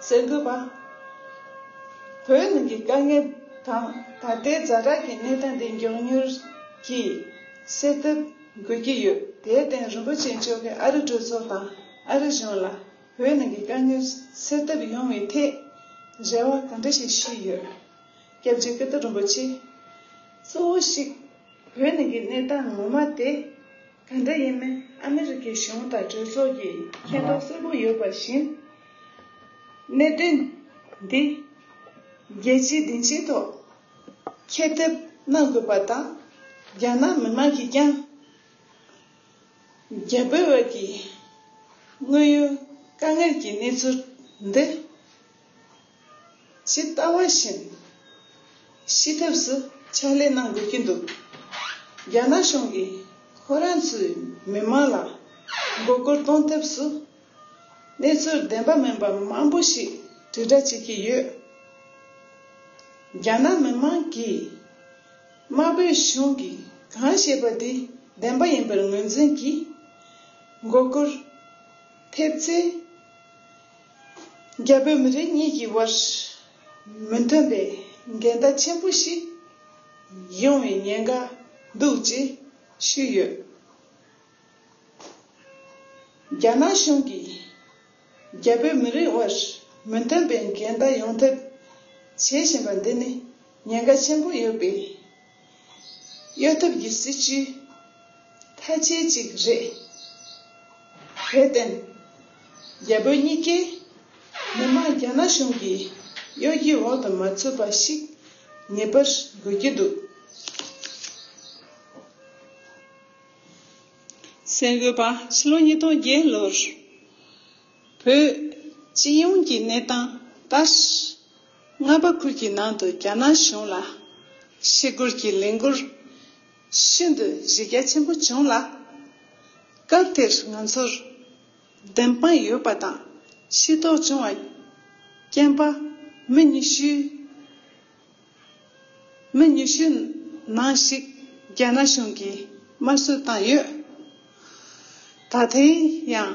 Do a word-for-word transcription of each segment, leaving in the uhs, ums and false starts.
གསར་འགོད་པ། བོད་ནང་གི་དཀའ་ངལ་དང་ད་ལྟའི་ཛ་དྲག་གི་གནས་སྟངས་དེ་མགྱོགས་མྱུར་གྱིས་སེལ་ཐབས་དགོས་ཀྱི་ཡོད། དེར་བརྟེན་རིན་པོ་ཆེ་མཆོག་གིས་ཨ་རི་གྲོས་ཚོགས་དང་ཨ་རི་གཞུང་ལ་བོད་ནང་གི་དཀའ་ངལ་སེལ་ཐབས་ཡོང་བའི་ཐད་རེ་བ་ག་འདྲ་ཞིག་ཞུས་ཡོད། སྐྱབས་རྗེ་ཀིརྟི་རིན་པོ་ཆེ། གཙོ་བོ་ཞིག་བོད་ནང་གི་གནས་སྟངས་ངོ་མ་དེ་ག་འདྲ་ཡིན་མིན་ཨ་མི་རི་ཀའི་གཞུང་དང་གྲོས་ཚོགས་ཀྱིས་མཁྱེན་རྟོགས་གསལ་པོ་ཡོད་པ་བཞིན། གནད་དོན་འདི་རྒྱལ་སྤྱིའི་སྡིངས་ཆའི་ཐོག་ཁྱབ་ཐབས་གནང་དགོས་པ་དང་། རྒྱ་ནག་མི་དམངས་ཀྱིས་ཀྱང་རྒྱ་བོད་བར་གྱི་དངོས་ཡོད་དཀའ་ངལ་གྱི་གནས་ཚུལ་འདི་ཇི་ལྟ་བ་བཞིན་ཤེས་ཐབས་སུ་ཕྱག་ལས་གནང་དགོས་ཀྱི་འདུག་རྒྱ་ནག་གཞུང་གིས་ཁོ་རང་ཚོའི་མི་མང་ལ་མགོ་སྐོར་གཏོང་ཐབས་སུ་གནས་ཚུལ་བདེན་པ་མིན་པ་མང་པོ་ཞིག་དྲིལ་བསྒྲགས་བྱེད་ཀྱི་ཡོད། རྒྱ་ནག་མི་དམངས་ཀྱིས་དམར་པོའི་གཞུང་གིས་གང་བཤད་པ་དེ་བདེན་པ་ཡིན་པར་ངོས་འཛིན་གྱིས་མགོ་སྐོར་ཐེབས་ཚེ། རྒྱ་བོད་མི་རིགས་གཉིས་ཀྱི་དབར་མི་མཐུན་པའི་འགལ་ཟླ་ཆེན་པོ་ཞིག་ཡོང་བའི་ཉེན་ཁ་འདུག་ཅེས་ཞུས་ཡོད། རྒྱ་ནག་གཞུང་གིས་རྒྱ་བོད་མི་རིགས་དབར་མི་མཐུན་པའི་འགལ་ཟླ་ཡོང་ཐབས་བྱེད་བཞིན་པ་འདི་ནི་ཉེན་ཁ་ཆེན་པོ་ཡོད་པའི་གཡོལ་ཐབས་ཀྱི་སྲིད་ཇུས་མཐའ་ཆད་ཅིག་རེད། དེར་བརྟེན། རྒྱ་བོད་གཉིས་ཀས་མི་དམངས་རྒྱ་ནག་གཞུང་གི་གཡོ་སྒྱུའི་འོག་ཏུ་མ་ཚུད་པ་ཞིག་ངེས་པར་དགོས་ཀྱི་འདུག་གསར་འགོད་པ། ཕྱི་ལོ་ཉིས་སྟོང་བརྒྱད་ལོར་བོད་སྤྱི་ཡོངས་ཀྱི་གནས་སྟངས་ལྟར། རྔ་པ་ཁུལ་གྱི་ནང་དུ་རྒྱ་ནག་གཞུང་ལ་ཞི་རྒོལ་གྱི་ལས་འགུལ་ཤིན་ཏུ་གཞི་རྒྱ་ཆེན་པོ་བྱུང་ལ། སྐབས་དེར་ང་ཚོར་བདེན་དཔང་ཡོད་པ་དང་ཤེས་རྟོགས་བྱུང་བ་རྐྱེན་པ་མི་ཉི་ཤུ། མི་ཉི་ཤུ་ནང་ཞིག་རྒྱ་ནག་གཞུང་གིས་དམར་གསོད་བཏང་ཡོད། ད་ཐེངས་ཡང་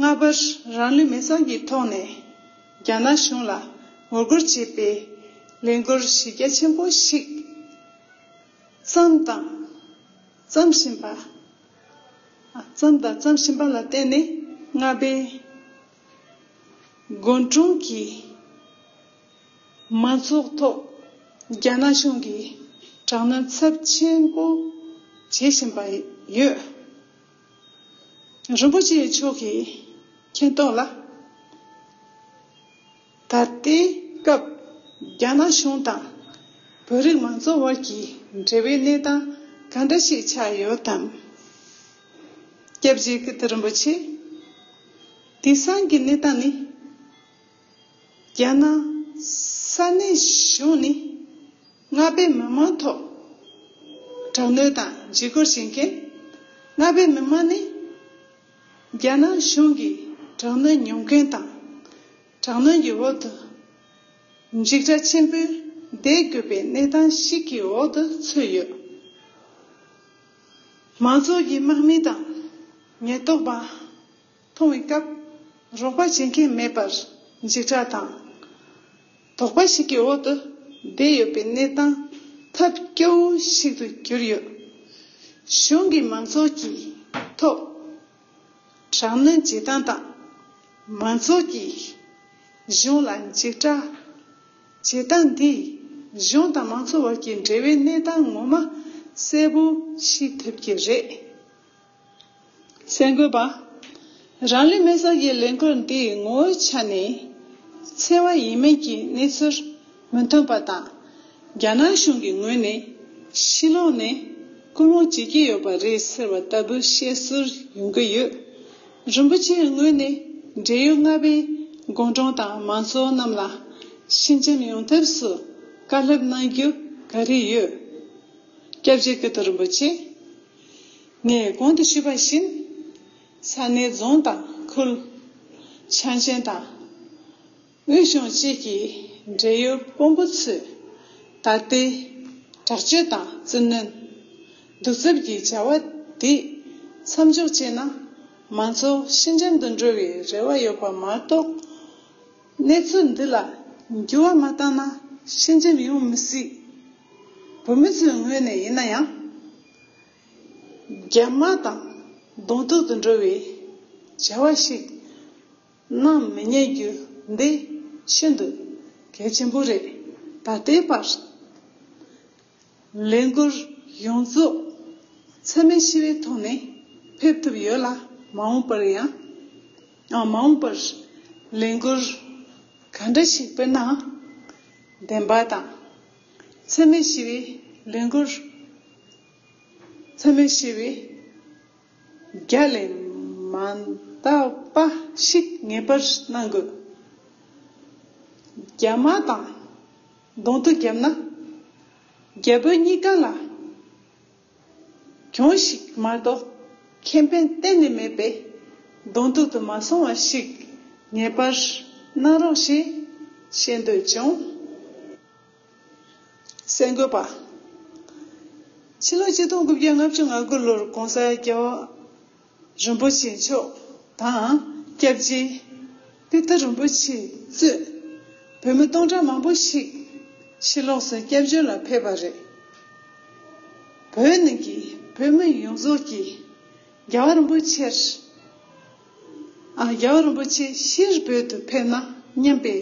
རྔ་པར་རང་ལུས་མེར་སྲེག་གི་ཐོག་ནས་རྒྱ་ནག་གཞུང་ལ་ངོ་རྒོལ་བྱེད་པའི་ལས་འགུལ་གཞི་རྒྱ་ཆེན་པོ་ཞིག་བརྩམས་དང་བརྩམ་བཞིན་པ། བརྩམས་དང་བརྩམ་བཞིན་པ་ལ་བརྟེན་ནས་རྔ་པའི་དགོན་གྲོང་གི་མང་ཚོགས་ཐོག་རྒྱ་ནག་གཞུང་གིས་དྲག་གནོན་ཚབས་ཆེན་པོ་བྱེད་བཞིན་པ་ཡོད། རིན་པོ་ཆེ་མཆོག་གིས་མཁྱེན་རྟོགས་ལ། ད་ལྟའི་སྐབས་རྒྱ་ནག་གཞུང་དང་བོད་རིགས་མང་ཚོགས་དབར་གྱི་འབྲེལ་བའི་གནས་སྟངས་ག་འདྲ་ཞིག་ཆགས་ཡོད་དམ། སྐྱབས་རྗེ་ཀིརྟི་རིན་པོ་ཆེ། དེང་སང་གི་གནས་སྟངས་ནི། རྒྱ་ནག་ས་གནས་གཞུང་ནི་རྔ་པའི་མི་མང་ཐོག་དྲག་གནོན་དང་འཇིགས་སྐུལ་བྱེད་མཁན། རྔ་པའི་མི་མང་ནི་རྒྱ་ནག་གཞུང་གི་དྲག་གནོན་མྱོང་མཁན་དང་། དྲག་གནོན་གྱི་འོག་ཏུ་འཇིགས་སྐྲག་ཆེན་པོས་བསྡད་དགོས་པའི་གནས་སྟངས་ཤིག་གི་འོག་ཏུ་ཚུད་ཡོད། མང་ཚོགས་ཀྱི་དམག་མི་དང་ཉེན་རྟོག་པ་མཐོང་བའི་སྐབས་རོགས་པ་བྱེད་མཁན་མེད་པར་འཇིགས་སྐྲག་དང་དོགས་པ་ཞིག་གི་འོག་ཏུ་བསྡད་ཡོད་པའི་གནས་སྟངས་ཐབས་སྐྱོ་བོ་ཞིག་ཏུ་གྱུར་ཡོད། གཞུང་གིས་མང་ཚོགས་ཀྱི་ཐོག་དྲག་གནོན་བྱེད་སྟངས་དང་། མང་ཚོགས་ཀྱིས་གཞུང་ལ་འཇིགས་སྐྲག་བྱེད་སྟངས་འདིས་གཞུང་དང་མང་ཚོགས་བར་གྱི་འབྲེལ་བའི་གནས་སྟངས་ངོ་མ་གསལ་པོ་ཤེས་ཐུབ་ཀྱི་རེད། གསར་འགོད་པ། རང་ལུས་མེར་སྲེག་གི་ལས་འགུལ་འདིའི་ངོ་བོའི་ཆ་ནས་འཚེ་བ་ཡིན་མིན་གྱི་གནས་ཚུལ་མི་མཐུན་པ་དང་། རྒྱ་ནག་གཞུང་གི་ངོས་ནས་ཕྱི་ལོགས་ནས་སྐུལ་སློང་བྱེད་ཀྱི་ཡོད་པ་རེད་ཟེར་བ་ལྟ་བུ་བཤད་སྲོལ་ཡོང་གི་ཡོད། རིན་པོ་ཆེའི་ངོས་ནས་འབྲེལ་ཡོད་རྔ་པའི་དགོན་གྲོང་དང་མང་ཚོགས་རྣམས་ལ་ཞི་འཇམ་ཡོང་ཐབས་སུ་བཀའ་སློབ་གནང་རྒྱུ་ག་རེ་ཡོད། སྐྱབས་རྗེ་ཀིརྟི་རིན་པོ་ཆེ། ངས་གོང་དུ་ཞུས་པ་བཞིན། ས་གནས་རྫོང་དང་ཁུལ། ཆ་ཅན་དང་། དབུས་གཞུང་བཅས་ཀྱི་འབྲེལ་ཡོད་དཔོན་པོ་ཚོས་ད་ལྟའི་དྲག་སྤྱོད་དང་བཙན་གནོན། གདུག་རྩུབ་ཀྱི་བྱ་བ་དེ་མཚམས་འཇོག་བྱས་ན། མང་ཚོགས་ཞི་འཇམ་དུ་འགྲོ་བའི་རེ་བ་ཡོད་པ་མ་གཏོགས། གནས་ཚུལ་འདི་ལ་འགྱུར་བ་མ་བཏང་ན་ཕྱི་འགྱུར་ཡོང་མི་སྲིད། བོད་མི་ཚོའི་ངོས་ནས་ཡིན་ན་ཡང་། རྒྱ་དམར་དང་གདོང་ཐུག་ཏུ་འགྲོ་བའི་བྱ་བ་ཞིག་གནང་མི་ཉན་རྒྱུ་འདི་ཤིན་ཏུ་གལ་ཆེན་པོ་རེད། ད་ལྟའི་བར། ལས་འགུལ་ཡོངས་རྫོགས་འཚེ་མེད་ཞི་བའི་ཐོག་ནས་ཕེབས་ཐུབ་ཡོད་ལ། མ་འོངས་པར་ཡང་། ཨ། མ་འོངས་པར་ལས་འགུལ་ག་འདྲ་ཞིག་སྤེལ་ནའང་བདེན་པ་དང་། འཚེ་མེད་ཞི་བའི་ལས་འགུལ། འཚེ་མེད་ཞི་བའི་རྒྱ་ལས་མ་འདའ་བ་ཞིག་ངེས་པར་གནང་དགོས། རྒྱ་དམར་དང་གདོང་ཐུག་བརྒྱབ་ན། རྒྱ་བོད་གཉིས་ཀ་ལ་གྱོང་ཞིག་མ་གཏོགས་ཁེ་ཕན་གཏན་ནས་མེད་པས། གདོང་ཐུག་ཏུ་མ་སོང་བ་ཞིག་ངེས་པར་གནང་རོགས་ཞེས་ཞུ་འདོད་བྱུང་། གསར་འགོད་པ། ཕྱི་ལོ་ཆིག་སྟོང་དགུ་བརྒྱ་ལྔ་བཅུ་ང་དགུ་ལོར་༸གོང་ས་རྒྱལ་བ་རིན་པོ་ཆེ་མཆོག་དང་། སྐྱབས་རྗེ་ཀིརྟི་རིན་པོ་ཆེ་གཙོས་བོད་མི་སྟོང་ཕྲག་མང་པོ་ཞིག་ཕྱི་ལོགས་སུ་སྐྱབས་བཅོལ་ལ་ཕེབས་པ་རེད། བོད་ནང་གི་བོད་མི་ཡོངས་རྫོགས་ཀྱིས་རྒྱལ་བ་རིན་པོ་ཆེར། ཨ། རྒྱལ་བ་རིན་པོ་ཆེ་ཕྱིར་བོད་དུ་ཕེབས་ན་སྙམ་པའི་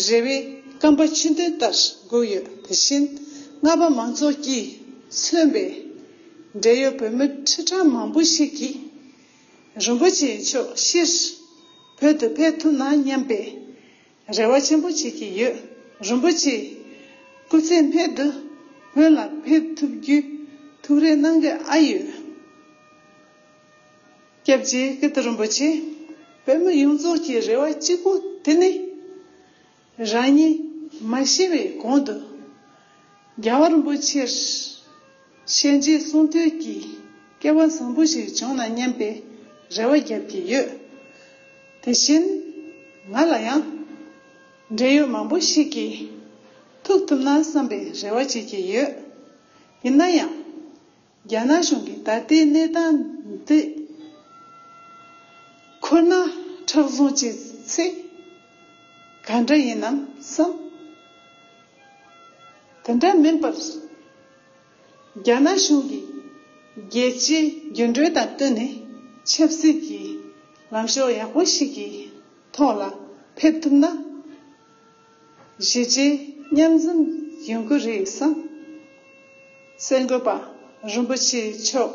རེ་བའི་རྐང་པ་ཆུ་འདོན་ལྟར་སྒུག་ཡོད། དེ་བཞིན་རྔ་པ་མང་ཚོགས་ཀྱིས་མཚོན་པའི་འབྲེལ་ཡོད་བོད་མི་ཁྲི་ཕྲག་མང་པོ་ཞིག་གིས་རིན་པོ་ཆེ་མཆོག་ཕྱིར་བོད་དུ་ཕེབས་ཐུབ་ན་སྙམ་པའི་རེ་བ་ཆེན་པོ་བྱེད་ཀྱི་ཡོད། རིན་པོ་ཆེ་སྐུ་ཚེ་སྨད་དུ་བོད་ལ་ཕེབས་ཐུབ་རྒྱུའི་ཐུགས་རེ་གནང་གི་ཨ་ཡོད། སྐྱབས་རྗེ་ཀིརྟི་རིན་པོ་ཆེ། བོད་མི་ཡོངས་རྫོགས་ཀྱི་རེ་བ་གཅིག་པུ་དེ་ནི། རང་ཉིད་མ་ཤི་བའི་གོང་དུ་རྒྱལ་བ་རིན་པོ་ཆེར་ཞལ་མཇལ་གསུང་ཐོས་ཀྱི་སྐལ་བ་བཟང་པོ་ཞིག་བྱུང་ན་སྙམ་པའི་རེ་བ་རྒྱབ་ཀྱི་ཡོད། དེ་བཞིན་ང་ལ་ཡང་འབྲེལ་ཡོད་མང་པོ་ཞིག་གིས་ཐུག་ཐུབ་ན་བསམ་པའི་རེ་བ་བྱེད་ཀྱི་ཡོད། ཡིན་ན་ཡང་། རྒྱ་ནག་གཞུང་གིས་ད་ལྟའི་གནས་སྟངས་འདི་ཁོ་ན་མཁྲེགས་བཟུང་བྱས་ཚེ། ག་འདྲ་ཡིན་ནམ་བསམ། དེ་འདྲ་མིན་པར། རྒྱ་ནག་གཞུང་གིས་རྒྱལ་སྤྱིའི་འགྱུར་འགྲོས་དང་བསྟུན་ནས་ཆབ་སྲིད་ཀྱི་ལངས་ཕྱོགས་ཡག་པོ་ཞིག་གི་ཐོག་ལ་ཕེབས་ཐུབ་ན། གཞིས་བྱེས་མཉམ་འཛོམས་ཡོང་གི་རེད་བསམ། གསར་འགོད་པ། རིན་པོ་ཆེ་མཆོག་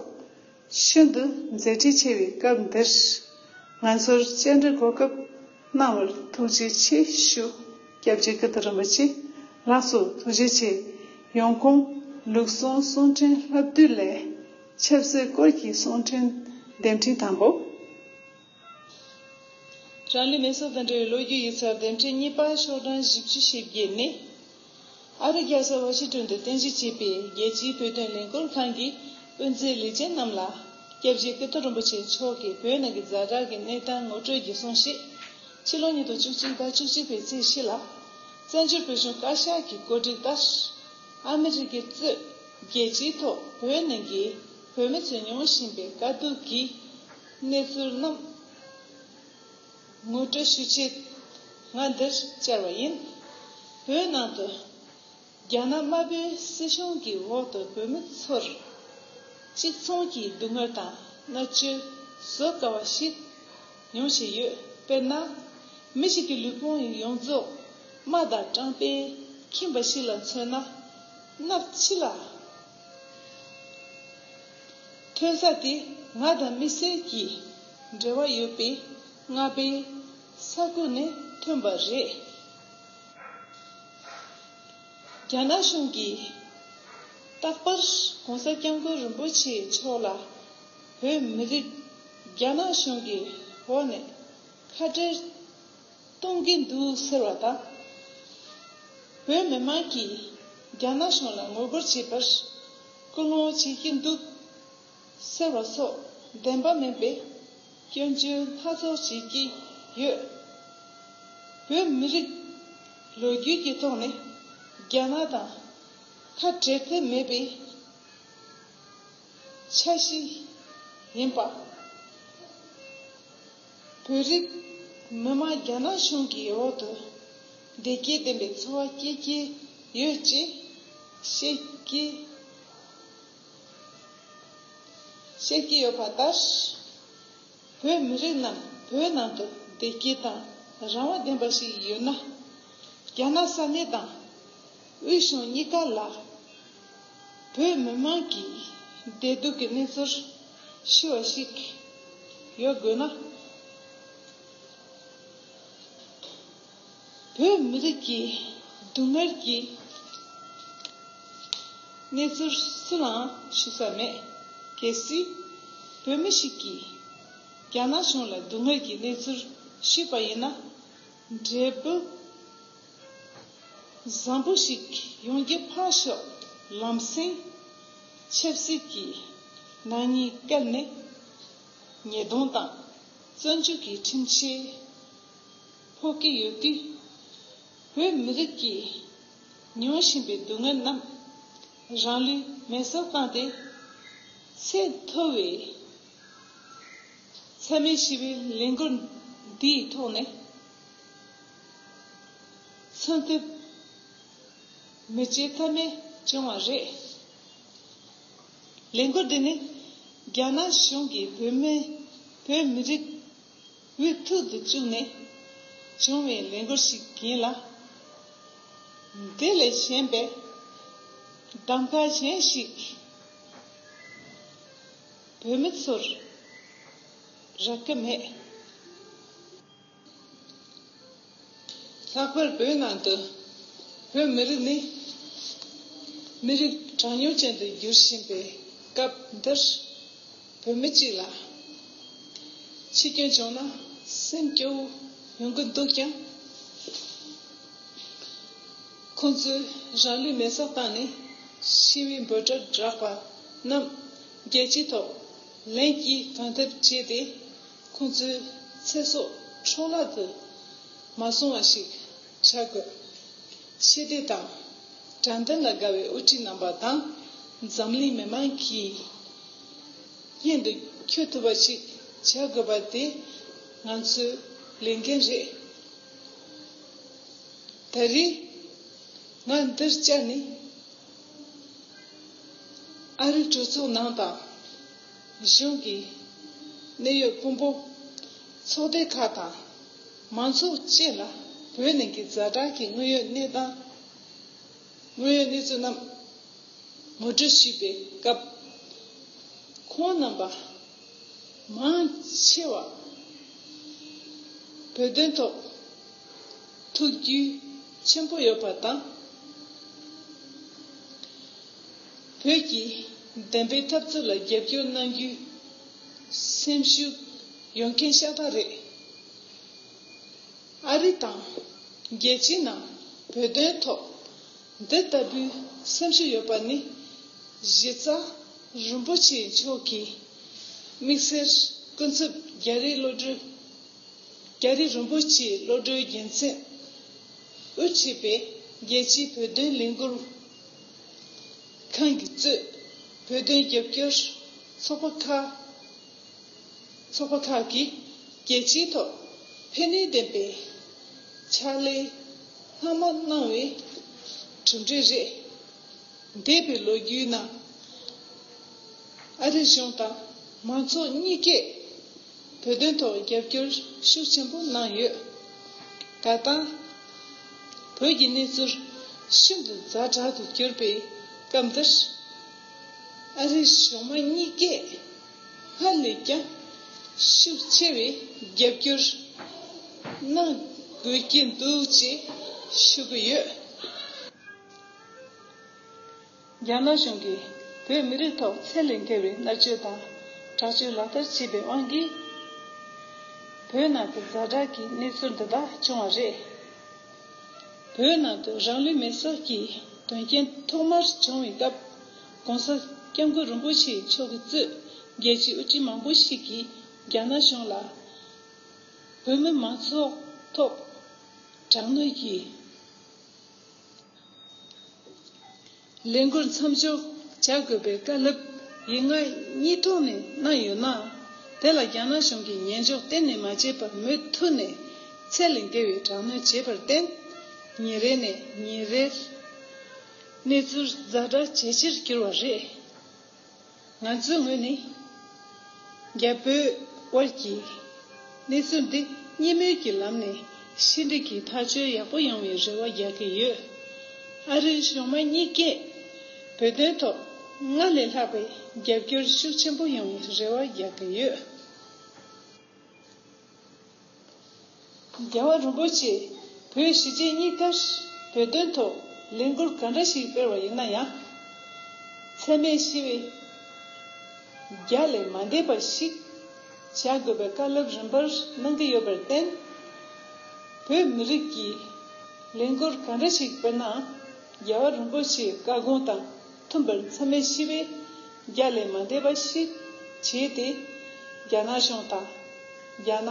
ཤིན་ཏུ་མཛད་འཕྲིན་ཆེ་བའི་སྐབས་འདིར་ང་ཚོར་བཅར་འདྲི་གོ་སྐབས་གནང་བར་ཐུགས་རྗེ་ཆེ་ཞུ། སྐྱབས་རྗེ་ཀིརྟི་རིན་པོ་ཆེ་ལགས་སོ། ཐུགས་རྗེ་ཆེ། ཡོང་ཁུངས་ལུགས་ཟུང་གསུང་འཕྲིན་ལྷ་བདུད་ལས་ཆབ་སྲིད་སྐོར་གྱི་གསུང་འཕྲིན་འདེམས་འཕྲིན་དང་པོ། རང་ལུས་མེ་སྲེག་དང་འབྲེལ་བའི་ལོ་རྒྱུས་ཡིག་ཚགས་འདེམས་འཕྲིན་གཉིས་པ་ཤོག་གྲངས་བཞི་བཅུ་ཞེ་བརྒྱད་ནི། ཨ་རི་རྒྱལ་ས་ཝ་ཤིང་ཏོན་དུ་རྟེན་གཞི་བྱས་པའི་རྒྱལ་སྤྱིའི་བོད་དོན་ལས་འགུལ་ཁང་གི་དཔོན་རྩེའི་ལས་བྱེད་རྣམས་ལ། སྐྱབས་རྗེ་ཀིརྟི་རིན་པོ་ཆེ་མཆོག་གིས་བོད་ནང་གི་ཛ་དྲག་གི་གནས་སྟངས་ངོ་སྤྲོད་ཀྱི་གསུང་བཤད། ཕྱི་ལོ་ཉིས་སྟོང་བཅུ་གཅིག་དང་བཅུ་གཅིག་པའི་ཚེས་བཞི་ལ། བཙན་བྱོལ་བོད་གཞུང་བཀའ་ཤག་གི་གོ་སྒྲིག་ལྟར། ཨ་མི་རི་ཀའི་གཙོས་རྒྱལ་སྤྱིའི་ཐོག་བོད་ནང་གི་བོད་མི་ཚོས་མྱོང་བཞིན་པའི་དཀའ་སྡུག་གི་གནས་ཚུལ་རྣམས་ངོ་སྤྲོད་ཞུ་ཆེད་ང་འདིར་བཅར་བ་ཡིན། བོད་ནང་དུ་རྒྱ་ནག་དམར་པོའི་སྲིད་གཞུང་གི་འོག་ཏུ་བོད་མི་ཚོར་གཅིག་མཚུངས་ཀྱི་སྡུག་བསྔལ་དང་མནར་གཅོད་བཟོད་དཀའ་བ་ཞིག་མྱོང་བཞིན་ཡོད། དཔེར་ན། མི་ཞིག་གི་ལུས་ཕུང་ཡོངས་རྫོགས་རྨ་དང་སྐྲངས་པས་ཁེངས་པ་ཞིག་ལ་མཚོན་ན། སྣབས་ཕྱི་ལ་ཐོན་ས་དེ་ང་དང་དམིགས་བསལ་གྱི་འབྲེལ་བ་ཡོད་པའི་རྔ་པའི་ས་ཁུག་ནས་ཐོན་པ་རེད། རྒྱ་ནག་གཞུང་གིས་རྟག་པར་༸གོང་ས་༸སྐྱབས་མགོན་རིན་པོ་ཆེ་མཆོག་ལ་བོད་མི་རིགས་རྒྱ་ནག་གཞུང་གི་འོག་ནས་ཁ་བྲལ་གཏོང་གི་འདུག་ཟེར་བ་དང་། བོད་མི་མང་གིས་རྒྱ་ནག་གཞུང་ལ་ངོ་རྒོལ་བྱེད་པར་སྐུལ་སློང་བྱེད་ཀྱི་འདུག་ཟེར་བ་སོགས་བདེན་པ་མིན་པའི་སྐྱོན་བརྗོད་སྣ་ཚོགས་བྱེད་ཀྱི་ཡོད། བོད་མི་རིགས་ལོ་རྒྱུས་ཀྱི་ཐོག་ནས་རྒྱ་ནག་དང་ཁ་བྲལ་ཐབས་མེད་པའི་ཆ་ཤས་ཡིན་པ། བོད་རིགས་ མི་མང་རྒྱ་ནག་གཞུང་གི་འོག་ཏུ་བདེ་སྐྱིད་ལྡན་པའི་འཚོ་བ་སྐྱེལ་གྱི་ཡོད་ཅེས་བཤད་ཀྱི་བཤད་ཀྱི་ཡོད་པ་ལྟར། བོད་མི་རིགས་རྣམས་བོད་ནང་དུ་བདེ་སྐྱིད་དང་རང་དབང་ལྡན་པ་ཞིག་ཡོད་ན། རྒྱ་ནག་ས་གནས་དང་དབུས་གཞུང་གཉིས་ཀ་ལ་བོད་མི་མང་གི་བདེ་སྡུག་གི་གནས་ཚུལ་ཤེས་པ་ཞིག་ཡོད་དགོས་ན། བོད་མི་རིགས་ཀྱི་སྡུག་བསྔལ་གྱི་གནས་ཚུལ་སུ་ལའང་ཞུ་ས་མེད། གལ་སྲིད་བོད་མི་ཞིག་གིས་རྒྱ་ནག་གཞུང་ལ་སྡུག་བསྔལ་གྱི་གནས་ཚུལ་ཞུས་པ་ཡིན་ན། འབྲས་བུ་བཟང་པོ་ཞིག་ཡོང་རྒྱུ་ཕར་ཞོག་ལམ་སེང་ཆབ་སྲིད་ཀྱི་ནག་ཉེས་བཀལ་ནས་ཉེས་རྡུང་དང་བཙོན་འཇུག་གི་ཁྲིམས་ཆད་ཕོག་གི་ཡོད་དུས། བོད་མི་རིགས་ཀྱིས་མྱོང་བཞིན་པའི་སྡུག་བསྔལ་རྣམས་རང་ལུས་མེ་སྲེག་བཏང་སྟེ་ཚད་མཐོ་བའི་ཚད་མེད་ཞི་བའི་ལས་འགུལ་འདིའི་ཐོག་ནས་མཚོན་ཐབས་མི་བྱེད་ཐབས་མེད་བྱུང་བ་རེད། ལས་འགུལ་འདི་ནི་རྒྱ་ནག་གཞུང་གིས་བོད་མི་བོད་མི་རིགས་འུ་ཐུག་ཏུ་བཅུག་ནས་བྱུང་བའི་ལས་འགུལ་ཞིག་ཡིན་ལ། འདི་ལས་གཞན་པའི་གདམ་ག་གཞན་ཞིག་བོད་མི་ཚོར་རག་གི་མེད། ལྷག་པར་བོད་ནང་དུ་བོད་མི་རིགས་ནི་མི་རིགས་གྲངས་ཉུང་ཅན་དུ་འགྱུར་བཞིན་པའི་སྐབས་འདིར། བོད་མི་གཅིག་ལ་འཆི་སྐྱོན་བྱུང་ན་སེམས་སྐྱོ་བོ་ཡོང་གི་འདུག་ཀྱང་། ཁོང་ཚོས་རང་ལུས་མེ་སྲེག་བཏང་ནས་ཞི་བའི་འབོད་སྒྲ་བསྒྲགས་པ་རྣམས་རྒྱལ་སྤྱིའི་ཐོག་ལན་གྱིས་གང་ཐུབ་བྱས་ཏེ། ཁོང་ཚོའི་ཚེ་སྲོག་འཕྲོ་བརླག་ཏུ་མ་སོང་བ་ཞིག་བྱ་དགོས། ཕྱི་སྡོད་དང་དྲང་བདེན་ལ་དགའ་བའི་དབུ་ཁྲིད་རྣམ་པ་དང་འཛམ་གླིང་མི་མང་གིས་སྙན་དུ་འཁྱོལ་ཐུབ་པ་ཞིག་བྱ་དགོས་པ་དེ་ང་ཚོའི་ལས་འགན་རེད། ད་རེས་ང་འདིར་བཅར་ནས། ཨ་རིའི་གྲོས་ཚོགས་ནང་དང་གཞུང་གི་གནད་ཡོད་དཔོན་པོ། ཚོགས་སྡེ་ཁག་དང་མང་ཚོགས་བཅས་ལ་བོད་ནང་གི་ཛ་དྲག་གི་དངོས་ཡོད་གནས་སྟངས་དངོས་ཡོད་གནས་ཚུལ་རྣམས་ངོ་སྤྲོད་ཞུས་པའི་སྐབས། ཁོང་རྣམ་པ་མང་ཆེ་བ་བོད་དོན་ཐོག་ཐུགས་རྒྱུས་ཆེན་པོ་ཡོད་པ་དང་། བོད་ཀྱི་བདེན་པའི་འཐབ་རྩོད་ལ་རྒྱབ་སྐྱོར་གནང་རྒྱུའི་སེམས་ཤུགས་ཡོད་མཁན་ཤ་སྟག་རེད། ཨ་རི་དང་རྒྱལ་སྤྱིའི་ནང་བོད་དོན་ཐོག་འདི་ལྟ་བུའི་སེམས་ཤུགས་ཡོད་པ་ནི། གཞི་རྩ་རིན་པོ་ཆེ་མཆོག་གི་དམིགས་བསལ་སྐུ་ཚབ་རྒྱ་རི་བློ་གྲོས། རྒྱ་རི་རིན་པོ་ཆེ་བློ་གྲོས་རྒྱལ་མཚན་དབུ་བྱས་པའི་རྒྱལ་སྤྱིའི་བོད་དོན་ལས་འགུལ་ཁང་གིས་གཙོས་བོད་དོན་རྒྱབ་སྐྱོར་ཚོགས་པ་ཁག་ཚོགས་པ་ཁག་གིས་རྒྱལ་སྤྱིའི་ཐོག་ཕན་ནུས་ལྡན་པའི་ཕྱག་ལས་སྣ་མང་གནང་བའི་གྲུབ་འབྲས་རེད། འདས་པའི་ལོ་རྒྱུས་ནང་ཨ་རི་གཞུང་དང་མང་ཚོགས་གཉིས་ཀས་བོད་དོན་ཐོག་རྒྱབ་སྐྱོར་ཤུགས་ཆེན་པོ་གནང་ཡོད། ད་ལྟ་བོད་ཀྱི་གནས་ཚུལ་ཤིན་ཏུ་ཛ་དྲག་ཏུ་གྱུར་པའི་སྐབས་འདིར། ཨ་རིའི་གཞུང་མང་གཉིས་ཀས་སྔར་ལས་ཀྱང་ཤུགས་ཆེ་བའི་རྒྱབ་སྐྱོར་གནང་དགོས་ཀྱི་འདུག་ཅེས་ཞུ་གི་ཡོད། རྒྱ་ནག་གཞུང་གིས་བོད་མི་རིགས་ཐོག་ཚད་ལས་བརྒལ་བའི་མནར་གཅོད་དང་དྲག་སྤྱོད་ལག་བསྟར་བྱས་པའི་དབང་གིས། བོད་ནང་དུ་ཛ་དྲག་གི་གནས་ཚུལ་འདི་དག་བྱུང་བ་རེད། བོད་ནང་དུ་རང་ལུས་མེ་སྲེག་གི་དོན་རྐྱེན་ཐོག་མར་བྱུང་བའི་སྐབས། ༸གོང་ས་༸སྐྱབས་མགོན་རིན་པོ་ཆེ་མཆོག་གིས་གཙོས་རྒྱལ་སྤྱིའི་དབུ་ཁྲིད་མང་པོ་ཞིག་གིས་རྒྱ་ནག་གཞུང་ལ་བོད་མི་མང་ཚོགས་ཐོག་དྲག་གནོན་གྱིས། ལས་འགུལ་མཚམས་འཇོག་བྱ་དགོས་པའི་བཀའ་སློབ་ཡིག་ངག་གཉིས་ཐོག་ནས་གནང་ཡོད་ན། དེ་ལ་རྒྱ་ནག་གཞུང་གིས་ཉན་འཇོག་གཏན་ནས་མ་བྱས་པར་མུ་མཐུད་ནས་ ཚད་ལས་བརྒལ་བའི་དྲག་གནོན་བྱས་པར་བརྟེན། ཉིན་རེ་ནས་ཉིན་རེར་གནས་ཚུལ་ཛ་དྲག་ཇེ་ཆེར་གྱུར་བ་རེད། ང་ཚོའི་ངོས་ནས། རྒྱ་བོད་དབར་གྱི་གནས་ཚུལ་འདི་གཉིས་མོས་ཀྱི་ལམ་ནས་ཕྱི་འབྲེལ་གྱི་ཐག་གཅོད་ཡག་པོ་ཡོང་བའི་རེ་བ་རྒྱག་གི་ཡོད། ཨ་རིའི་གཞུང་མང་གཉིས་ཀས་བོད་དོན་ཐོག་སྔར་ལས་ལྷག་པའི་རྒྱབ་སྐྱོར་ཤུགས་ཆེན་པོ་ཡོང་བའི་རེ་བ་རྒྱག་གི་ཡོད། རྒྱལ་བ་རིན་པོ་ཆེས་བོད་གཞིས་བྱེས་གཉིས་ཀར་བོད་དོན་ཐོག་ལས་འགུལ་ག་འདྲ་ཞིག་སྤེལ་བ་ཡིན་ན་ཡང་། འཚེ་མེད་ཞི་བའི་རྒྱ་ལས་མ་འདས་པ་ཞིག་བྱ་དགོས་པའི་བཀའ་སློབ་རིམ་པར་གནང་གི་ཡོད་པར་བརྟེན། བོད་མི་རིགས་ཀྱི་ལས་འགུལ་ག་འདྲ་ཞིག་སྤེལ་ནའང་། རྒྱལ་བ་རིན་པོ་ཆེའི་བཀའ་དགོངས་དང་མཐུན་པར་འཚེ་མེད་ཞི་བའི་རྒྱ་ལས་མ་འདས་པ་ཞིག་བྱས་ཏེ། རྒྱ་ནག་གཞུང་དང་རྒྱ་ནག་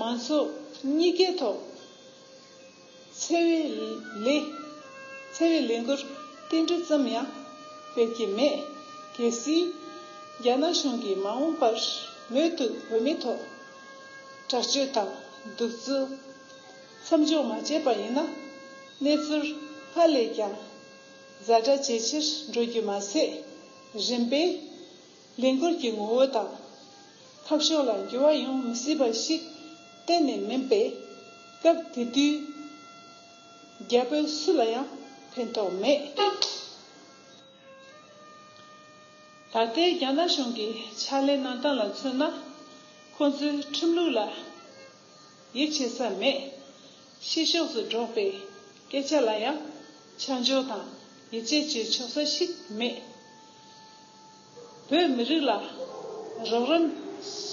མང་ཚོགས་གཉིས་ཀའི་ཐོག་འཚེ་བའི་ལས། འཚེ་བའི་ལས་འགུལ་ཏིལ་འབྲུ་ཙམ་ཡང་སྤེལ་གྱི་མེད། གལ་སྲིད་རྒྱ་ནག་གཞུང་གིས་མ་འོངས་པར་མུ་མཐུད་བོད་མིའི་ཐོག་དྲག་སྤྱོད་དང་གདུག་རྩུབ་མཚམས་འཇོག་མ་བྱས་པ་ཡིན་ན། གནས་ཚུལ་སྔར་ལས་ཀྱང་ཛ་དྲག་ཇེ་ཆེར་འགྲོ་རྒྱུ་མ་ཟད། རིམ་པས་ལས་འགུལ་གྱི་ངོ་བོ་དང་འཐབ་ཕྱོགས་ལ་འགྱུར་བ་ཡོང་མི་སྲིད་པ་ཞིག་གཏན་ནས་མིན་པས། སྐབས་དེ་དུས་རྒྱ་བོད་སུ་ལ་ཡང་ཕན་ཐོགས་མེད། ད་ལྟའི་རྒྱ་ནག་གཞུང་གི་ཕྱག་ལས་གནང་སྟངས་ལ་མཚོན་ན། ཁོང་ཚོའི་ཁྲིམས་ལུགས་ལ་ཡིད་ཆེས་ས་མེད། ཕྱི་ཕྱོགས་སུ་སྒྲོག་པའི་སྐད་ཆ་ལ་ཡང་ཆ་འཇོག་དང་ཡིད་ཆེས་བྱེད་ཆོག་ས་ཞིག་མེད། བོད་མི་རིགས་ལ་རོགས་རམ་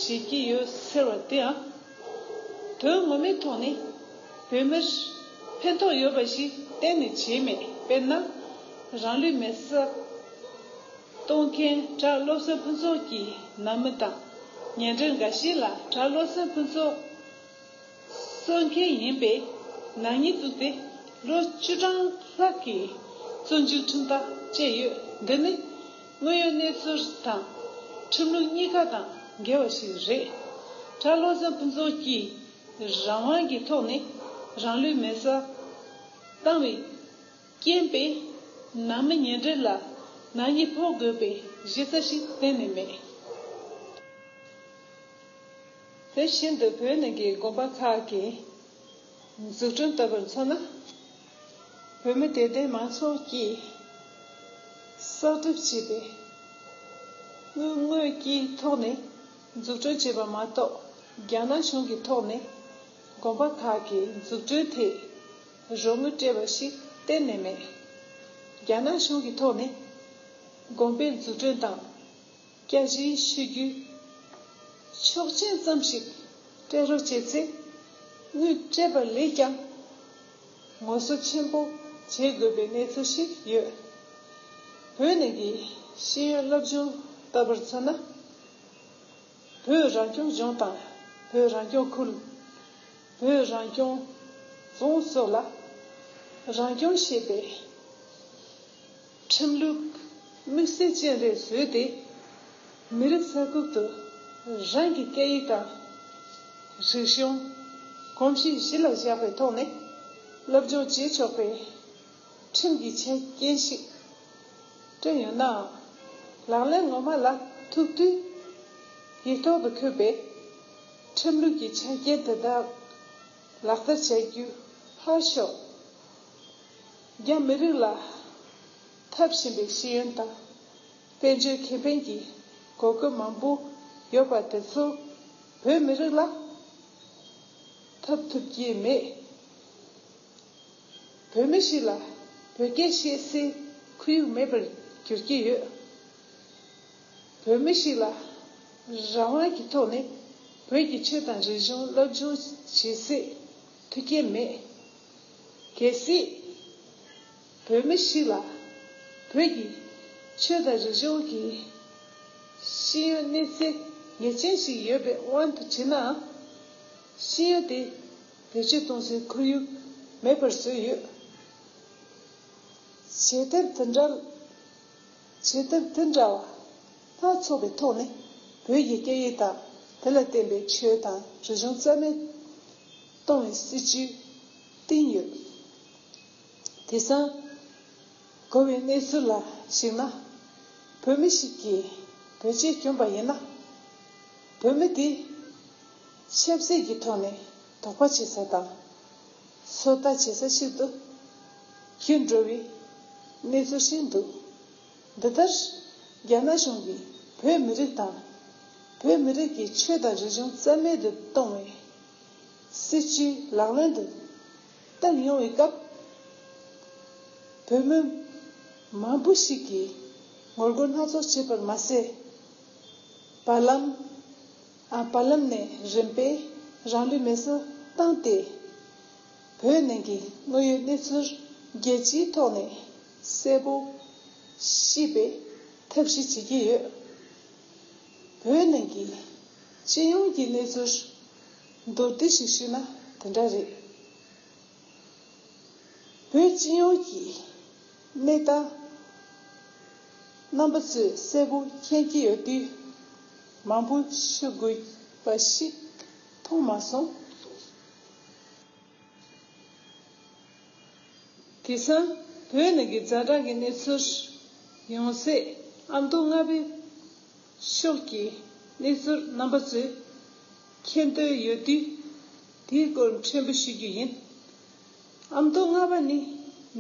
བྱེད་ཀྱི་ཡོད་ཟེར་བ་དེའང་། དོན་ངོ་མའི་ཐོག་ནས་བོད་མིར་ཕན་ཐོགས་ཡོད་པ་ཞིག་གཏན་ནས་བྱས་མེད། དཔེར་ན། རང་ལུས་མེར་སྲེག་གཏོང་མཁན་བྲག་བློ་བཟང་ཕུན་ཚོགས་ཀྱི་ནང་མི་དང་ཉེ་འབྲེལ་འགའ་ཞིག་ལ་བྲག་བློ་བཟང་ཕུན་ཚོགས་གསོད་མཁན་ཡིན་པའི་ནག་ཉེས་བཙུགས་ཏེ་ལོ་བཅུ་གྲངས་ལྷག་གི་བཙོན་འཇུག་ཁྲིམས་ཐག་བཅད་ཡོད། འདི་ནི་དངོས་ཡོད་གནས་ཚུལ་དང་ཁྲིམས་ལུགས་གཉིས་ཀ་དང་འགལ་བ་ཞིག་རེད། བྲག་བློ་བཟང་ཕུན་ཚོགས་ཀྱིས་རང་དབང་གི་ཐོག་ནས་རང་ལུས་མེར་སྲེག་བཏང་བའི་རྐྱེན་པས་ནང་མི་ཉེ་འབྲེལ་ལ་ནག་ཉེས་ཕོག་དགོས་པའི་གཞི་རྩ་ཞིག་གཏན་ནས་མེད། དེ་བཞིན་དུ་བོད་ནང་གི་དགོན་པ་ཁག་གི་འཛུགས་སྐྲུན་ལྟ་བུར་མཚོན་ན། བོད་མི་དད་ལྡན་མང་ཚོགས་ཀྱིས་གསར་གཏོད་བྱས་པའི་དངུལ་དངོས་ཀྱི་ཐོག་ནས་འཛུགས་སྐྲུན་བྱས་པ་མ་གཏོགས། རྒྱ་ནག་གཞུང་གི་ཐོག་ནས་དགོན་པ་ཁག་གི་འཛུགས་སྐྲུན་ཐད་རོགས་དངུལ་སྤྲད་པ་ཞིག་གཏན་ནས་མེད། རྒྱ་ནག་གཞུང་གི་ཐོག་ནས་དགོན་པའི་འཛུགས་སྐྲུན་དང་། བསྐྱར་ཞིབ་ཞུ་རྒྱུའི་ཆོག་མཆན་ཙམ་ཞིག་སྤྲད་རོགས་བྱས་ཚེ། དངུལ་སྤྲད་པ་ལས་ཀྱང་ངོ་སོ་ཆེན་པོ་བྱེད་དགོས་པའི་གནས་ཚུལ་ཞིག་ཡོད། བོད་ནང་གི་ཤེས་ཡོན་སློབ་སྦྱོང་ལྟ་བུར་མཚོན་ན། བོད་རང་སྐྱོང་ལྗོངས་དང་བོད་རང་སྐྱོང་ཁུལ། བོད་རང་སྐྱོང་རྫོང་སོགས་ལ་རང་སྐྱོང་ཞེས་པའི་ཁྲིམས་ལུགས་དམིགས་བསལ་ཅན་རེ་བཟོས་ཏེ། མི་རིགས་ས་ཁུལ་དུ་རང་གི་སྐད་ཡིག་དང་རིག་གཞུང་གོམས་གཤིས་གཞི་ལ་བཞག་པའི་ཐོག་ནས་སློབ་སྦྱོང་བྱེད་ཆོག་པའི་ཁྲིམས་ཀྱི་ཆ་རྐྱེན་ཞིག་བསྐྲུན་ཡོད་ནའང་། ལག་ལེན་ངོ་མ་ལ་ཐུག་དུས་ཡིག་ཐོག་ཏུ་འཁོད་པའི་ཁྲིམས་ལུགས་ཀྱི་ཆ་རྐྱེན་དེ་དག་ལག་བསྟར་བྱ་རྒྱུ་ཕར་ཞོག་རྒྱ་མི་རིགས་ལ་འཐབ་བཞིན་པའི་ཤེས་ཡོན་དང་དཔལ་འབྱོར་ཁེ་ཕན་གྱི་གོ་སྐབས་མང་པོ་ཡོད་པ་དེ་ཚོ་བོད་མི་རིགས་ལ་འཐབ་ཐུབ་ཀྱི་མེད། བོད་མི་ཞིག་ལ་བོད་སྐད་བཤད་སའི་ཁོར་ཡུག་མེད་པར་འགྱུར་གྱི་ཡོད། བོད་མི་ཞིག་ལ་རང་དབང་གི་ཐོག་ནས་བོད་ཀྱི་ཆོས་དང་རིག་གཞུང་སློབ་སྦྱོང་བྱེད་སའི་ཐུགས་བསྐྱེད་མེད། གལ་སྲིད་བོད་མི་ཞིག་ལ་བོད་ཀྱི་ཆོས་དང་རིག་གཞུང་གི་ཤེས་ཡོན་གནས་ཚད་ངེས་ཅན་ཞིག་ཡོད་པའི་དབང་དུ་བྱས་ནའང་། ཤེས་ཡོན་དེ་བེད་སྤྱོད་གཏོང་སའི་ཁོར་ཡུག་མེད་པར་བཟོས་ཡོད། བྱེད་ཐབས་དེ་འདྲ། བྱེད་ཐབས་དེ་འདྲ་བ་སྣ་ཚོགས་པའི་ཐོག་ནས་བོད་ཀྱི་སྐད་ཡིག་དང་དེ་ལ་བརྟེན་པའི་ཆོས་དང་རིག་གཞུང་རྩ་མེད་ གཏོང་བའི་སྲིད་ཇུས་བཏིང་ཡོད། དེང་སང་གོ་བའི་གནས་ཚུལ་ལ་གཞིགས་ན། བོད་མི་ཞིག་གིས་བོད་ཆས་གྱོན་པ་ཡིན་ན། བོད་མི་དེ་ཆབ་སྲིད་ཀྱི་ཐོག་ནས་དོགས་པ་བྱེད་ས་དང་། སོ་ལྟ་བྱེད་ས་ཞིག་ཏུ་གྱུར་འགྲོ་བའི་གནས་ཚུལ་ཞིག་འདུག། འདི་ལྟར། རྒྱ་ནག་གཞུང་གིས་བོད་མི་རིགས་དང་། བོད་མི་རིགས་ཀྱི་ཆོས་དང་རིག་གཞུང་རྩ་མེད་དུ་གཏོང་བའི་སྲིད་ཇུས་ལག་ལེན་དུ་བསྟར་ཡོང་བའི་སྐབས། བོད་མི་མང་པོ་ཞིག་གིས་ངོ་རྒོལ་སྣ་ཚོགས་བྱས་པར་མ་ཟད། བར་ལམ། ཨ། བར་ལམ་ནས་རིམ་པས་རང་ལུས་མེ་སྲེག་བཏང་སྟེ། བོད་ནང་གི་དངོས་ཡོད་གནས་ཚུལ་རྒྱལ་སྤྱིའི་ཐོག་ནས་གསལ་པོ་ཤེས་པའི་ཐབས་ཤེས་བྱེད་ཀྱི་ཡོད། བོད་ནང་གི་སྤྱི་ཡོངས་ཀྱི་གནས་ཚུལ་མདོར་བསྡུས་ཤིག་ཞུས་ན་དེ་འདྲ་རེད། བོད་སྤྱི་ཡོངས་ཀྱི་གནས་སྟངས་རྣམ་པ་ཚོས་གསལ་པོ་མཁྱེན་གྱི་ཡོད་དུས། མང་པོ་ཞུ་དགོས་པ་ཞིག་མཐོང་མ་སོང་། དེང་སང་བོད་ནང་གི་ཛ་དྲག་གི་གནས་ཚུལ། ཡང་སྲིད་ཨ་མདོ་རྔ་པའི་ཕྱོགས་ཀྱི་གནས་ཚུལ་རྣམ་པ་ཚོས་མཁྱེན་འདོད་ཡོད་དུས། དེའི་སྐོར་ཕྲན་བུ་ཞུ་རྒྱུ་ཡིན། ཨ་མདོ་རྔ་པ་ནི་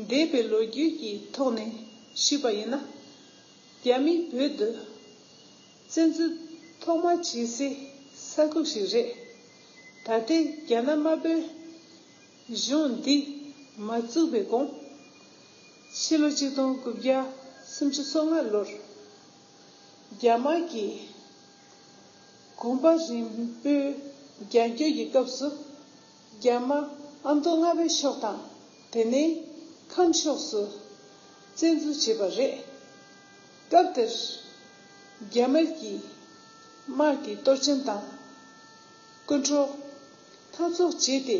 འདས་པའི་ལོ་རྒྱུས་ཀྱི་ཐོག་ནས་ཞུས་པ་ཡིན་ན། རྒྱ་མིས་བོད་དུ་བཙན་འཛུལ་ཐོག་མ་བྱེད་སའི་ས་ཁུལ་ཞིག་རེད། ད་ལྟའི་རྒྱ་ནག་དམར་པོའི་གཞུང་འདི་མ་བཙུགས་པའི་གོང་། ཕྱི་ལོ་ཆིག་སྟོང་དགུ་བརྒྱ་སུམ་ཅུ་སོ་ལྔ་ལོར་རྒྱ་དམར་གྱི་གོམ་པ་རིམ་སྤོས་རྒྱག་རྒྱུ་ཡི་སྐབས་སུ། རྒྱ་དམར་ཨ་མདོ་རྔ་པའི་ཕྱོགས་དང་། དེ་ནས་ཁམས་ཕྱོགས་སུ་བཙན་འཛུལ་བྱས་པ་རེད། སྐབས་དེར་རྒྱ་དམར་གྱིས་དམག་གི་གཏོར་སྐྱོན་དང་རྐུ་འཕྲོག་སྣ་ཚོགས་བྱས་ཏེ།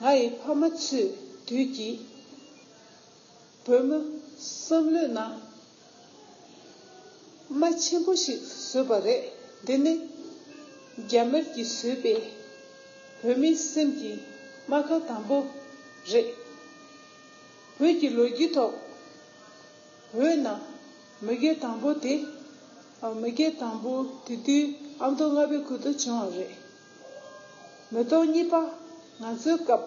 ང་ཡི་ཕ་མ་ཚོའི་དུས་ཀྱི་བོད་མི་བསམ་བློའི་ནང་རྨ་ཆེན་པོ་ཞིག་བཟོས་པ་རེད། འདི་ནི་རྒྱ་དམར་གྱིས་བཟོས་པའི་བོད་མིའི་སེམས་ཀྱི་རྨ་ཁ་དང་པོ་རེད། བོད་ཀྱི་ལོ་རྒྱུས་ཐོག་བོད་ནང་མི་སྒེར་དང་པོ་དེ། མི་སྒེར་དང་པོ་དེ་དུས་ཨ་མདོ་རྔ་པའི་ཁུལ་དུ་བྱུང་བ་རེད། མི་ཐོག་གཉིས་པ་ང་ཚོའི་སྐབས།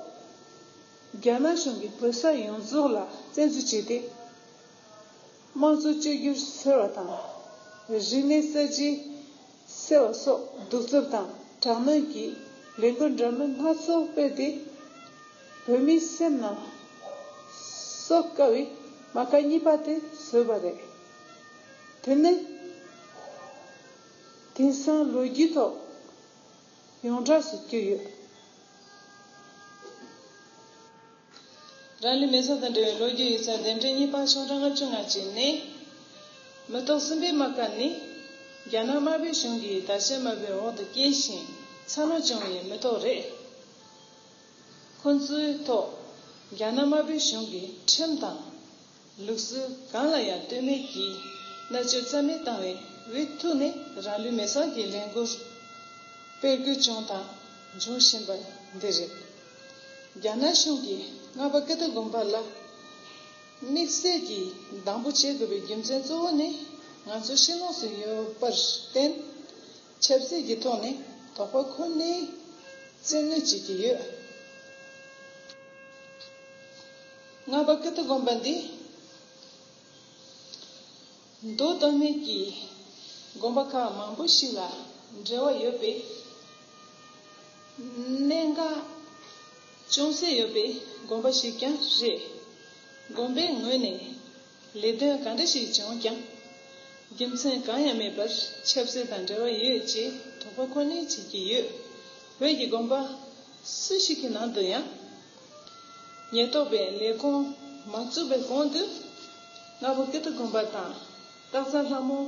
རྒྱ་ནག་གཞུང་གིས་བོད་ས་ཡོངས་རྫོགས་ལ་བཙན་འཛུལ་བྱས་ཏེ། དམངས་གཙོ་བཅོས་བསྒྱུར་ཟེར་བ་དང་། རིག་གནས་གསར་བརྗེ་ཟེར་བ་སོགས་གདུག་རྩུབ་དང་དྲག་གནོན་གྱི་ལས་འགུལ་འདྲ་མིན་སྣ་ཚོགས་སྤེལ་ཏེ། བོད་མིའི་སེམས་ནང་གསོ་དཀའ་བའི་རྨ་ཁ་གཉིས་པ་དེ་བཟོས་པ་རེད། དེ་ནི་དེང་སང་ལོ་རྒྱུས་ཐོག་ཡོངས་གྲགས་སུ་གྱུར་ཡོད། རང་ལུས་མེ་སྲེག་དང་འབྲེལ་བའི་ལོ་རྒྱུས་ཡིག་ཚགས་དེབ་ཕྲེང་གཉིས་པ་ཤོག་གྲངས་ལྔ་བཅུ་ང་གཅིག་ནས། མི་ཐོག་གསུམ་པའི་རྨ་ཁ་ནི། རྒྱ་ནག་དམར་པོའི་གཞུང་གིས་དར་ཆ་དམར་པོའི་འོག་ཏུ་བཀལ་ཞིང་འཚར་ལོངས་བྱུང་བའི་མི་ཐོག་རེད། ཁོ་ཚོའི་ཐོག་རྒྱ་ནག་དམར་པོའི་གཞུང་གིས་ཁྲིམས་དང་། ལུགས་སྲོལ་གང་ལ་ཡང་ལྟོས་མེད་ཀྱིས་མནར་གཅོད་རྩ་མེད་བཏང་བའི་འོས་ཐོག་ནས་རང་ལུས་མེ་སྲེག་གི་ལས་འགུལ་སྤེལ་དགོས་བྱུང་དང་འབྱུང་བཞིན་པ་འདི་རེད། རྒྱ་ནག་གཞུང་གིས་རྔ་པ་ཀིརྟི་དགོན་པ་ལ་དམིགས་བསལ་གྱིས་སྡང་པོ་བྱེད་དགོས་པའི་རྒྱུ་མཚན་གཙོ་བོ་ནི། ང་ཚོ་ཕྱི་ལོགས་སུ་ཡོད་པར་བརྟེན། ཆབ་སྲིད་ཀྱི་ཐོག་ནས་དོགས་པ་ཁོ་ནའི་བཙན་གནོན་བྱེད་ཀྱི་ཡོད། རྔ་པ་ཀིརྟི་དགོན་པ་འདི་མདོ་སྟོད་སྨད་ཀྱི་དགོན་པ་ཁག་མང་པོ་ཞིག་ལ་འབྲེལ་བ་ཡོད་པའི། གནད་འགག་ཅུང་ཟད་ཡོད་པའི་དགོན་པ་ཞིག་ཀྱང་རེད། དགོན་པའི་ངོས་ནས་ལས་དོན་གང་འདྲ་ཞིག་བྱུང་ཀྱང་། རྒྱུ་མཚན་གང་ཡང་མེད་པར་ཆབ་སྲིད་དང་འབྲེལ་བ་ཡོད་ཅེས་དོགས་པ་ཁོ་ནས་བྱེད་ཀྱི་ཡོད། བོད་ཀྱི་དགོན་པ་སུ་ཞིག་གི་ནང་དུ་ཡང་། ཉེན་རྟོག་པས་ལས་ཁུངས་མ་བཙུགས་པའི་གོང་དུ། རྔ་པ་ཀིརྟི་དགོན་པ་དང་། སྟག་ཚང་ལྷ་མོ་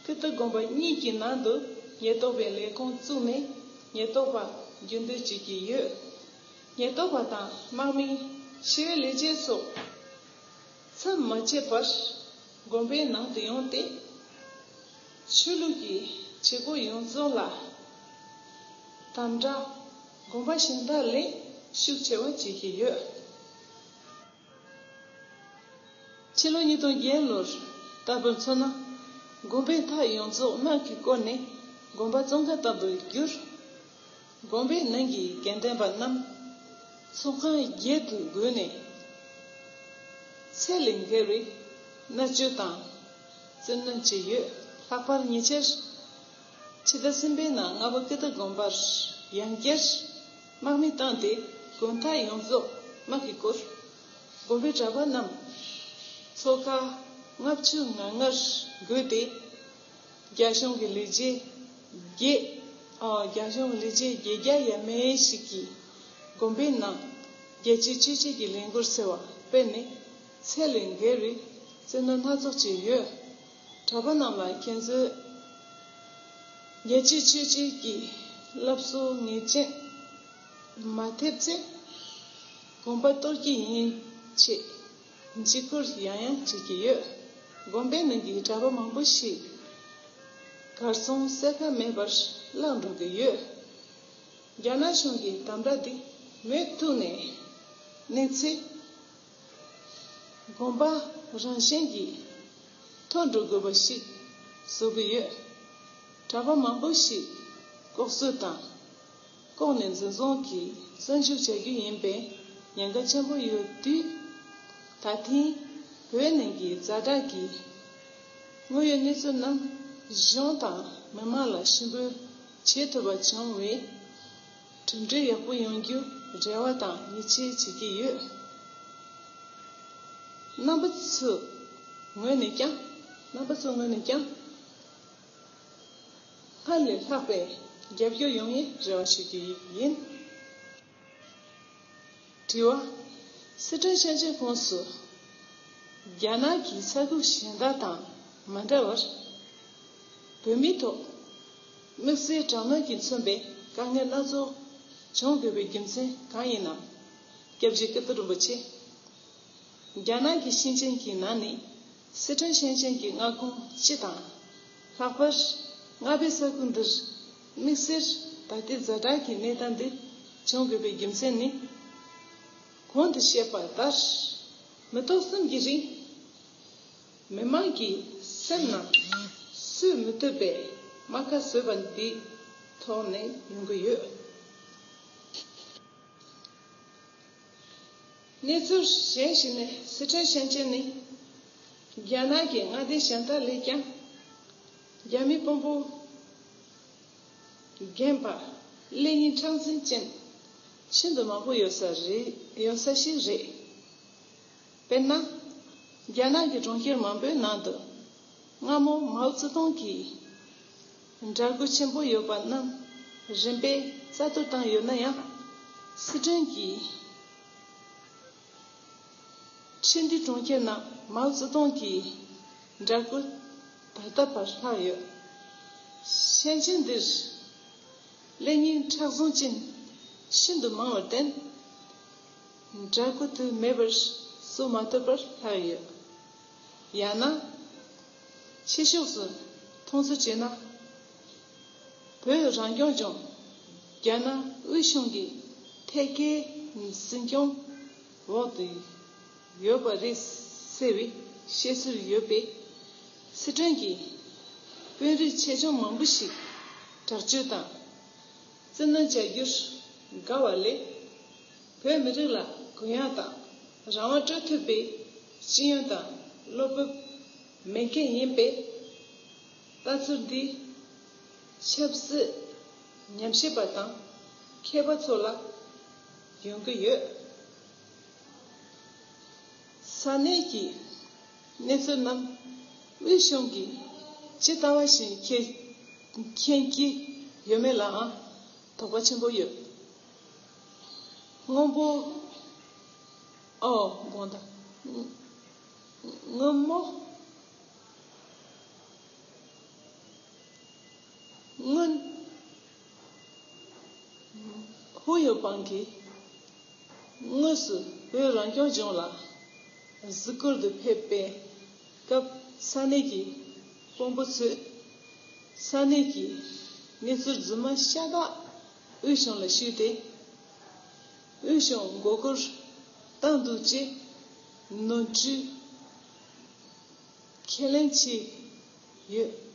ཀིརྟི་དགོན་པ་གཉིས་ཀྱི་ནང་དུ་ཉེན་རྟོག་པས་ལས་ཁུངས་བཙུགས་ནས་ཉེན་རྟོག་པ་རྒྱུན་སྡོད་བྱེད་ཀྱི་ཡོད། ཉེན་རྟོག་པ་དང་དམག་མི། ཞི་བའི་ལས་བྱེད་སོགས་མཚམས་མ་ཆད་པར་དགོན་པའི་ནང་དུ་ཡོང་སྟེ། ཆོས་ལུགས་ཀྱི་བྱེད་སྒོ་ཡོངས་རྫོགས་ལ་དམ་དྲག་དགོན་པ་གཞན་དག་ལས་ཤུགས་ཆེ་བ་བྱེད་ཀྱི་ཡོད། ཕྱི་ལོ་ཉིས་སྟོང་བརྒྱད་ལོར་ལྟ་བུར་མཚོན་ན། དགོན་པའི་མཐའ་ཡོངས་རྫོགས་དམག་གིས་བསྐོར་ནས་དགོན་པ་བཙོན་ཁང་ལྟ་བུར་གྱུར། དགོན་པའི་ནང་གི་དགེ་ལྡན་པ་རྣམས་ཚོགས་ཁང་བརྒྱད་དུ་བགོས་ནས་ཚད་ལས་བརྒལ་བའི་མནར་གཅོད་དང་བཙན་གནོན་བྱས་ཡོད། ལྷག་པར་ཉེ་ཆར་ཕྱི་ཟླ་གསུམ་པའི་ནང་རྔ་པ་ཀི་ཏི་དགོན་པར་ཡང་བསྐྱར་དམག་མི་བཏང་སྟེ་དགོན་མཐའ་ཡོངས་རྫོགས་དམག་གིས་བསྐོར། དགོན་པའི་གྲྭ་པ་རྣམས་ཚོགས་ཁང་ལྔ་བཅུ་ང་ལྔར་བགོས་ཏེ། རྒྱ་གཞུང་གི་ལས་བྱེད་བརྒྱད། ཨ། རྒྱ་གཞུང་གི་ལས་བྱེད་བརྒྱད་བརྒྱ་ཡས་མས་ཤིག་གིས་དགོན་པའི་ནང་རྒྱལ་གཅེས་ཆོས་གཅེས་ཀྱི་ལས་འགུལ་ཟེར་བ་སྤེལ་ནས་ཚད་ལས་བརྒལ་བའི་བཙན་གནོན་སྣ་ཚོགས་བྱས་ཡོད། གྲྭ་པ་རྣམས་ལ་ཁྱེད་ཚོས་རྒྱལ་གཅེས་ཆོས་གཅེས་ཀྱི་བསླབ་གསོ་ངེས་ཅན་མ་ཐེབས་ཚེ་དགོན་པ་གཏོར་གྱི་ཡིན་ཅེས་འཇིགས་སྐུལ་ཡང་ཡང་བྱེད་ཀྱི་ཡོད། དགོན་པའི་ནང་གི་གྲྭ་པ་མང་པོ་ཞིག་གར་སོང་གསལ་ཁ་མེད་པར་བརླག་འགྲོ་གི་ཡོད། རྒྱ་ནག་གཞུང་གིས་དམ་དྲག་འདི་མུ་མཐུད་ནས་གནས་ཚེ། དགོན་པ་རང་བཞིན་གྱིས་ཐོར་འགྲོ་དགོས་པ་ཞིག་བཟོ་གི་ཡོད། གྲྭ་པ་མང་པོ་ཞིག་ལྐོག་གསོད་དང་ལྐོག་ནས་འཛིན་བཟུང་གིས་བཙོན་འཇུག་བྱ་རྒྱུ་ཡིན་པའི་ཉེན་ཁ་ཆེན་པོ་ཡོད་དུས། ད་ཐེངས་བོད་ནང་གི་ཛ་དྲག་གི་དངོས་ཡོད་གནས་ཚུལ་རྣམས་གཞུང་དང་མི་མང་ལ་ཞུ་འབུལ་བྱེད་ཐུབ་པ་བྱུང་བས། གྲུབ་འབྲས་ཡག་པོ་ཡོང་རྒྱུ་རེ་བ་དང་ཡིད་ཆེས་བྱེད་ཀྱི་ཡོད། རྣམ་པ་ཚོའི་ངོས་ནས་ཀྱང་། རྣམ་པ་ཚོའི་ངོས་ནས་ཀྱང་སྔར་ལས་ལྷག་པའི་རྒྱབ་སྐྱོར་ཡོང་ཡའི་རེ་བ་ཞུ་རྒྱུ་ཡིན། དྲི་བ། སི་ཁྲོན་ཞིང་ཆེན་ཁོངས་སུ་རྒྱ་ནག་གི་ས་ཁུལ་གཞན་དག་དང་མ་འདྲ་བར། བོད་མིའི་ཐོག་དམིགས་བསལ་དྲག་གནོན་གྱིས་མཚོན་པའི་དཀའ་ངལ་སྣ་ཚོགས་བྱུང་དགོས་པའི་རྒྱུ་མཚན་གང་ཡིན་ནམ། སྐྱབས་རྗེ་ཀིརྟི་རིན་པོ་ཆེ། རྒྱ་ནག་གི་ཞིང་ཆེན་གྱི་ནང་ནས་སི་ཁྲོན་ཞིང་ཆེན་གྱི་མངའ་ཁོངས་སྤྱི་དང་། ལྷག་པར་རྔ་པའི་ས་ཁུལ་འདིར་དམིགས་བསལ་ད་ལྟའི་ཛ་དྲག་གི་གནས་སྟངས་འདི་བྱུང་དགོས་པའི་རྒྱུ་མཚན་ནི། གོང་དུ་བཤད་པ་ལྟར་མི་ཐོག་གསུམ་གྱི་རིང་མི་མང་གི་སེམས་ནང་སུས་མི་ཐུབ་པའི་རྨ་ཁ་བཟོས་པ་འདིའི་ཐོག་ནས་ཡོང་གི་ཡོད། གནས་ཚུལ་གཞན་ཞིག་ནི། སི་ཁྲོན་ཞིང་ཆེན་ནི་རྒྱ་ནག་གི་མངའ་སྡེ་གཞན་དག་ལས་ཀྱང་རྒྱ་མི་དཔོན་པོ་རྒན་པ་གློག་བརྙན་འཁྲབ་ཚན་ཅན་ཤིན་ཏུ་མང་པོ་ཡོད་ས་རེད། ཡོད་ས་ཞིག་རེད། དཔེར་ན། རྒྱ་ནག་གི་གྲོང་ཁྱེར་མང་པོའི་ནང་དུ་སྔ་མོ་མའོ་ཙེ་ཏུང་གི་འདྲ་སྐུ་ཆེན་པོ་ཡོད་པ་རྣམས་རིམ་པས་རྩ་གཏོར་བཏང་ཡོད་ན་ཡང་། སི་ཁྲོན་གྱི་ཁྲིན་ཏི་གྲོང་ཁྱེར་ནང་མའོ་ཙེ་ཏུང་གི་འདྲ་སྐུ་ད་ལྟ་བར་ལྷག་ཡོད། ཞིང་ཆེན་འདིར་གློག་བརྙན་འཁྲབ་ཚན་ཅན་ཤིན་ཏུ་མང་བར་བརྟེན། འདྲ་སྐུ་དེ་མེད་པར་བཟོ་མ་ཐུབ་པར་ལྷག་ཡོད། ཡང་ན། ཕྱི་ཕྱོགས་སུ་མཐོང་ཚུལ་བྱས་ན། བོད་རང་སྐྱོང་ལྗོངས་རྒྱ་ནག་དབུས་གཞུང་གི་ཐད་ཀའི་འཛིན་སྐྱོང་འོག་ཏུ་ཡོད་པ་རེད་ཟེར་བའི་བཤད་སྲོལ་ཡོད་པས། སི་ཁྲོན་གྱི་དཔོན་རིགས་ཆེ་ཆུང་མང་པོ་ཞིག་དྲག་སྤྱོད་དང་། བཙན་གནོན་བྱ་རྒྱུར་དགའ་བ་ལས། བོད་མི་རིགས་ལ་གུ་ཡངས་དང་རང་དབང་སྤྲོད་ཐུབ་པའི་སྤྱི་ཡོན་དང་བློ་སྤོབས་མེད་མཁན་ཡིན་པས། ལྟ་ཚུལ་འདི་ཆབ་སྲིད་ཉམས་ཞིབ་པ་དང་མཁས་པ་ཚོ་ལ་ཡོང་གི་ཡོད། ས་གནས་ཀྱི་གནས་ཚུལ་རྣམས་དབུས་གཞུང་གིས་ཇི་ལྟ་བ་བཞིན་མཁྱེན་མཁྱེན་གྱི་ཡོད་མེད་ལའང་དོགས་པ་ཆེན་པོ་ཡོད། སྔོན་པོ། ཨོ། དགོངས་དག་སྔོན་མོ། སྔོན། ཧུའུ་ཡོན་ཕང་གིས་དངོས་སུ་བོད་རང་སྐྱོང་ལྗོངས་ལ་གཟིགས་སྐོར་དུ་ཕེབས་པའི་སྐབས། ས་གནས་ཀྱི་དཔོན་པོ་ཚོས་ས་གནས་ཀྱི་གནས་ཚུལ་རྫུན་མ་ཤ་སྟག་དབུས་གཞུང་ལ་ཞུས་ཏེ། དབུས་གཞུང་མགོ་སྐོར་བཏང་འདུག་ཅེས་ནོར་འཁྲུལ་ཁས་ལེན་བྱས་ཡོད།